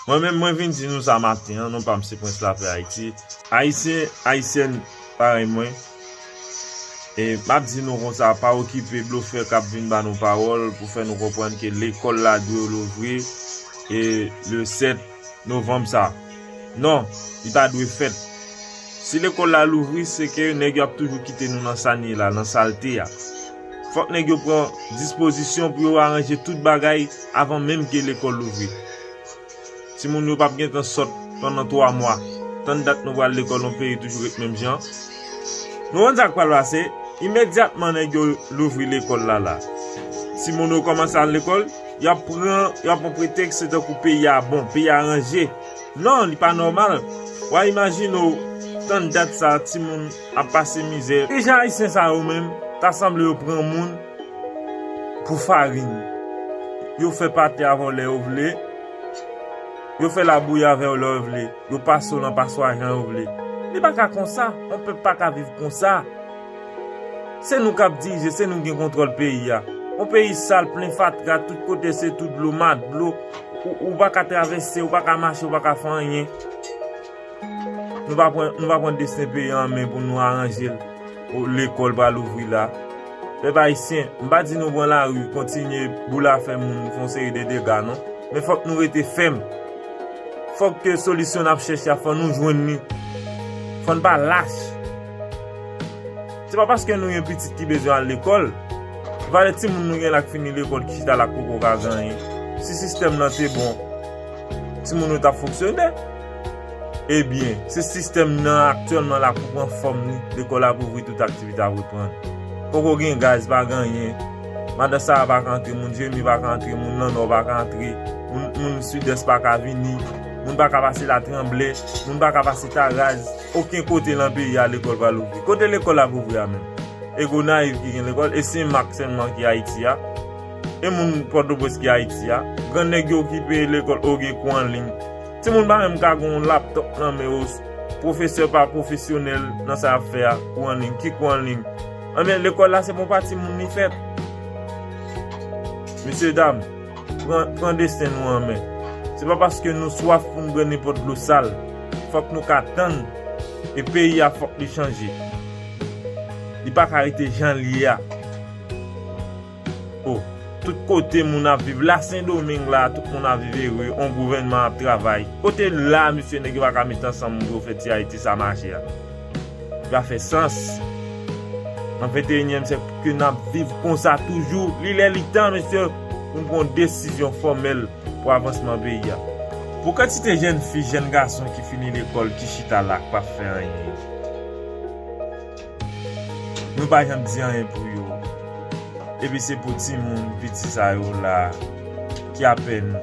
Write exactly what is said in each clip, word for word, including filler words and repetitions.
Mwen menm, mwen vin di nou sa maten an, non pa m se Prens Lapè Ayiti. Ayisyen, Ayisyèn parèy mwen, e m ap di nou konsa, pa okipe blofè k ap vin ba nou pawòl pou fè nou konprann ke lekòl la dwe louvri e le sèt novanm sa. Non, li pa dwe fèt. Si lekòl la louvri, se ke nèg yo ap toujou kite nou nan sa n ye la, nan salte a. Fòk nèg yo pran dispozisyon pou yo aranje tout bagay avan menm ke lekòl louvri. Timoun yo p ap gentan sòt pandan twa mwa. Tann dat nou pral lekòl, yon peyi toujou ret menm jan. Nou konn sa k pral pase? Imedyatman nèg yo louvri lekòl la la, timoun yo kòmanse al lekòl, y ap pran, y ap pran pretèks se tankou peyi a bon, peyi a ranje. Non, li pa nòmal. W a imajine w, tann dat sa, timoun ap pase mizè. Kijan Ayisyen sa yo menm, ta sanble yo pran moun pou farin. Yo fè pate avè w lè yo vle. Yo fè labouyi avè w lè yo vle. Yo pase w nan paswa jan yo vle. Li pa ka konsa. Yon pèp pa ka viv konsa. Se nou k ap dirije, se nou k gen kontwòl peyi a. Yon peyi sal, plen fatra, tout kote se tou dlo, ma dlo. Ou, ou pa ka travèse, ou pa ka mache, ou pa ka fè anyen. Nou pa pran, nou pa pran desten peyi an an men pou nou aranje l. O, lekòl pral ouvri la. Pèp ayisyen, m pa di nou pran lari, kontinye boule afè moun, fè yon seri de dega, non. Men fòk nou rete fèm. Fòk ke solisyon n ap chèche a, fò nou jwenn li. Fò n pa lach. Se pa paske nou gen pitit ki bezwen al lekòl, valè timoun nou gen la k fini lekòl, ki chita la k poko ka gen anyen. Si sistèm nan te bon, timoun yo t ap fonksyone. Ebyen, se sistèm nan aktyèlman la pou pran fòm li, lekòl ap ouvri, tout aktivite ap reprann. Poko gen gaz, pa gen anyen. Madan Sara pa ka antre, moun Jeremi pa ka antre, moun Lannò pa ka antre, moun, moun Sidès pa ka vini, moun pa ka pase Latranblè, moun pa ka pase Taraz. Okenn kote nan peyi a lekòl pral ouvri. Kote lekòl ap ouvri a menm? E Gonayiv ki gen lekòl, e Senmak sèlman ki Ayiti a. E moun Pòtoprens ki Ayiti a. Grannèg yo ki peye lekòl, o, gen kou an liy. Timoun pa menm ka gen yon laptòp nan men yo. Pwofesè pa pwofesyonèl nan sa y ap fè a, kou an liy. Ki kou an liy? Anben, lekòl la se pou pa timoun li fèt. Mesye dam, pran, pran desten nou an men. Se pa paske nou swaf pou n bwè nenpòt dlo sal. Fòk nou ka tann. E peyi a fòk li chanje. Li pa ka rete jan l ye a. O, tout kote moun ap viv. La Sendomeng la, tout moun ap viv ere. On gouvènman ap travay. Kote la, mesye, nèg yo pa ka met ansanm pou yo fè ti Ayiti sa mache a? Li pa fè sans. Nan venteyinyèm syèk, pou ke n ap viv konsa toujou, li lè li tan, mesye, pou n pran yon desizyon fòmèl pou avansman peyi a. Pou kantite jèn fi, jèn gason ki fini lekòl, ki chita la, k pa fè anyen. Nou pa janm di anyen pou yo. Epi se pou timoun piti sa yo la, ki apèn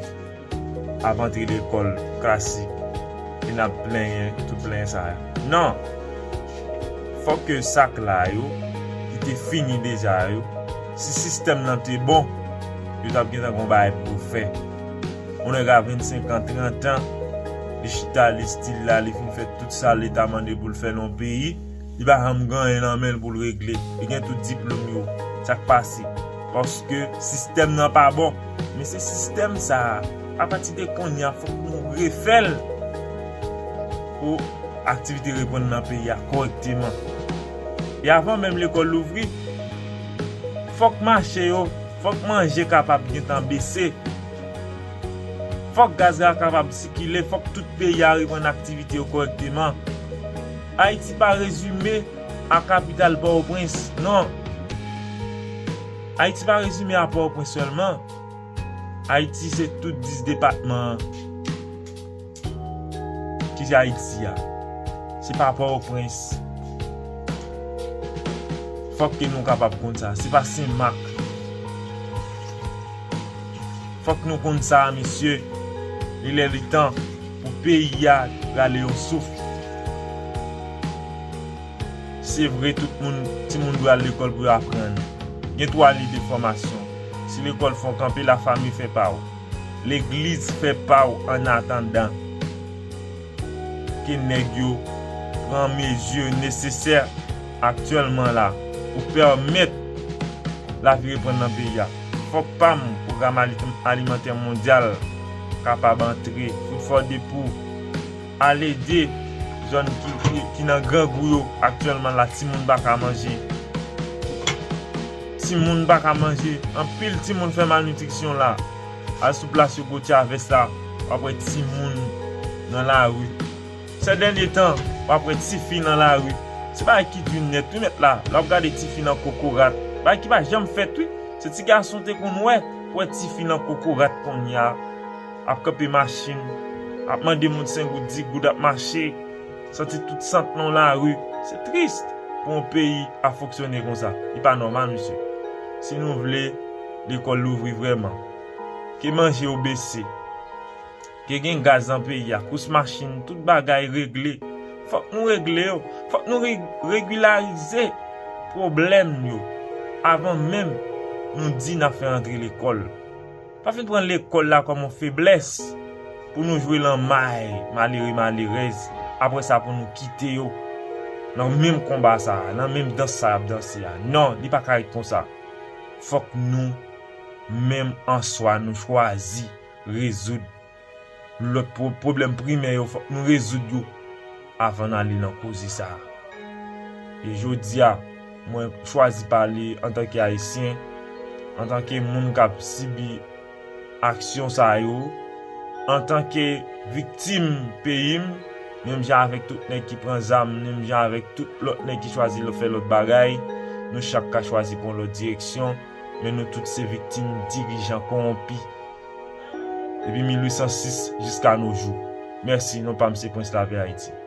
ap antre lekòl klasik, e n ap plenyen, tout plenyen sa a. Non! Fòk ke sa k la yo, ki te fini deja yo, si sistèm nan te bon, yo t ap gentan gon bagay pou yo fè. Yon nèg a vennsenk an, trant an, li chita, li estil la, li fin fè tout sa Leta mande pou l fè nan yon peyi, li pa janm gen anyen nan men l pou l regle. Li gen tout diplòm yo. Sa k pase? Paske sistèm nan pa bon. Men se sistèm sa a, apati de kounye a, fòk nou refè l pou aktivite reprann nan peyi a kòrèkteman. E avan menm lekòl louvri, fòk mache yo, fòk manje kapab gentan bese. Fòk gaz la kapab sikile, fòk tout peyi a reprann aktivite yo kòrèkteman. Ayiti pa rezime a kapital Pòtoprens, non. Ayiti pa rezime a Pòtoprens sèlman. Ayiti se tout dis depatman an ki se Ayiti a. Se pa Pòtoprens. Fòk ke nou kapab konn sa. Se pa Senmak. Fòk nou konn sa, mesye. Li lè li tan pou peyi a rale yon souf. Se vre, tout moun, timoun dwe al lekòl pou yo aprann. Gen twa lye de fòmasyon. Si lekòl fè w kanpe, lafanmi fè pa w. Legliz fè pa w annatandan ke nèg yo pran mezi nesesè aktyèlman la pou pèmèt lavi reprann nan peyi a. Fòk pam, Pwogram Alimantè Mondyal, kapab antre. Fout fò depi w al ede zòn ki, ki, ki nan grangou yo aktyèlman la, timoun pa ka manje. Timoun pa ka manje. Anpil timoun fè malnitrisyon la. Al sou plas yo Gwotyavès la, w ap wè timoun nan lari. Sè dènye tan, w ap wè tifi nan lari. Se bagay ki di nèt, wi, mèt la. Lè w ap gade tifi nan kokorat, bagay ki pa janm fèt, wi. Se ti gason te konn wè, pou wè tifi nan kokorat kounye a. Ap kanpe machin, ap mande moun senk goud, dis goud, ap mache, santi tout sant nan lari. Se tris pou yon peyi ap fonksyone konsa. Li pa nòmal, mesye. Si nou vle lekòl louvri vrèman, ke manje yo bese, ke gen gaz nan peyi a, kous machin, tout bagay regle. Fòk nou regle yo. Fòk nou re-, regilarize pwoblèm yo avan menm nou di n ap fè antre lekòl. Pa fin pran lekòl la kòm yon feblès pou nou jwe lanmay malere malerèz. Apre sa, pou nou kite yo nan menm konba sa a, nan menm dans sa y ap danse a. Non, li pa ka ret konsa. Fòk nou menm an swa, nou chwazi rezoud lòt pwo-, pwoblèm primè yo, fòk nou rezoud yo avan n ale nan koze sa a. E jodi a, mwen chwazi pale antanke Ayisyen, antanke moun k ap sibi aksyon sa yo, antanke viktim peyi m, menm jan avèk tout nèg ki pran zam, menm jan avèk tout lòt nèg ki chwazi fè lòt bagay, nou chak ka chwazi pran lòt direksyon, men nou tout se viktim dirijan kowonpi depi mil uit san sis jiska no jou. Mèsi, non pa m se Prince Lapè Ayiti.